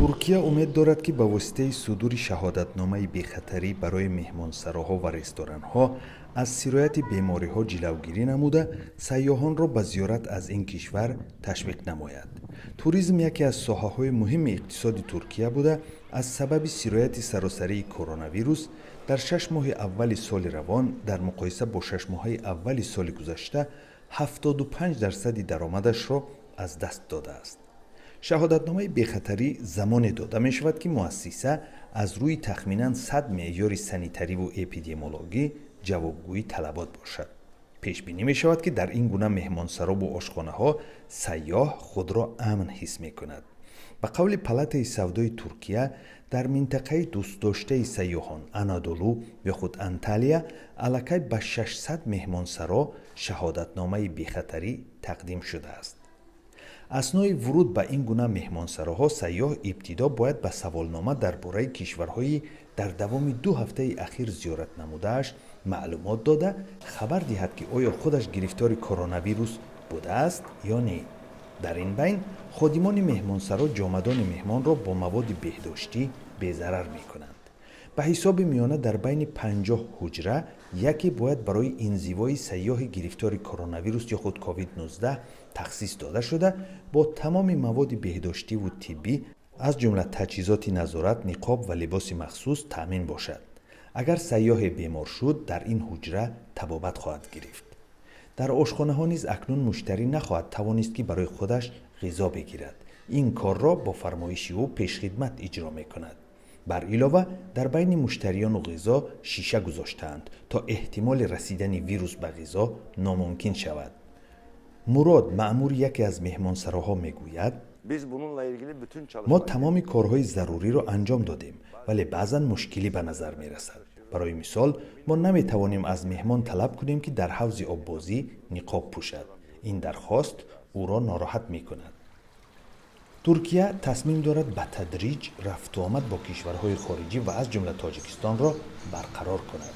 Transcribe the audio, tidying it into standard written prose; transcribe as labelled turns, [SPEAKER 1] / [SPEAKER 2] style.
[SPEAKER 1] Туркия умед дорад, ки ба воситаи судури шаҳодатномаи бехатарӣ барои меҳмонсароҳо ва ресторанҳо аз сирояти бемориҳо ҷилавгирӣ намуда, сайёҳонро ба зиёрат аз ин кишвар ташвиқ намояд. Туризм яке аз соҳаҳои муҳими иқтисоди Туркия буда, аз сабаби сирояти саросарии коронавирус дар 6 моҳи аввали соли равон дар муқоиса бо 6 моҳаи аввали соли гузашта 75 дарсади даромадашро аз даст додааст. Шаҳодатномаи бехатарӣ замоне дода мешавад, ки муассиса аз рӯи тахминан 100 меъёри санитариву эпидемиологӣ ҷавобгӯи талабот бошад. Пешбинӣ мешавад, ки дар ин гуна меҳмонсарову ошхонаҳо сайёҳ худро амн ҳис мекунад. Ба қавли палатаи савдои Туркия, дар минтақаи дӯстдоштаи сайёҳон, Анадолу ё худ Анталия, аллакай ба 600 меҳмонсаро шаҳодатномаи бехатарӣ тақдим шудааст. Аснои вуруд ба ин гуна меҳмонсароҳо сайёҳ ибтидо бояд ба саволнома дар бораи кишварҳои дар давоми 2 ҳафтаи ахир зиёрат намудааш маълумот дода, хабар диҳад, ки оё худаш гирифтори коронавирус будааст ё не. Дар ин байн ходимони меҳмонсаро ҷомадони меҳмонро бо маводи беҳдоштӣ безарар мекунанд. Ба ҳисоби миёна, дар байни 50 ҳуҷра яке бояд барои инзивои сайёҳи гирифтори коронавирус ё худ COVID-19 тахсис дода шуда, бо тамоми маводи беҳдоштиву тиббӣ, аз ҷумла таҷҳизоти назорат, ниқоб ва либоси махсус таъмин бошад. Агар сайёҳе бемор шуд, дар ин ҳуҷра табобат хоҳад гирифт. Дар ошхонаҳо низ акнун муштарӣ нахоҳад тавонист, ки барои худаш ғизо бигирад. Ин корро бо фармоиши ӯ пешхидмат иҷро мекунад. Бар илова, дар байни муштариёну ғизо шиша гузоштаанд, то эҳтимоли расидани вирус ба ғизо номумкин шавад. Мурод, маъмури яке аз меҳмонсароҳо, мегӯяд: «Мо тамоми корҳои заруриро анҷом додем, вале баъзан мушкилӣ ба назар мерасад. Барои мисол, мо наметавонем аз меҳмон талаб кунем, ки дар ҳавзи оббозӣ ниқоб пӯшад. Ин дархост ӯро нороҳат мекунад». Туркия тасмим дорад ба тадриҷ рафтуомад бо кишварҳои хориҷӣ ва аз ҷумла Тоҷикистонро барқарор кунад.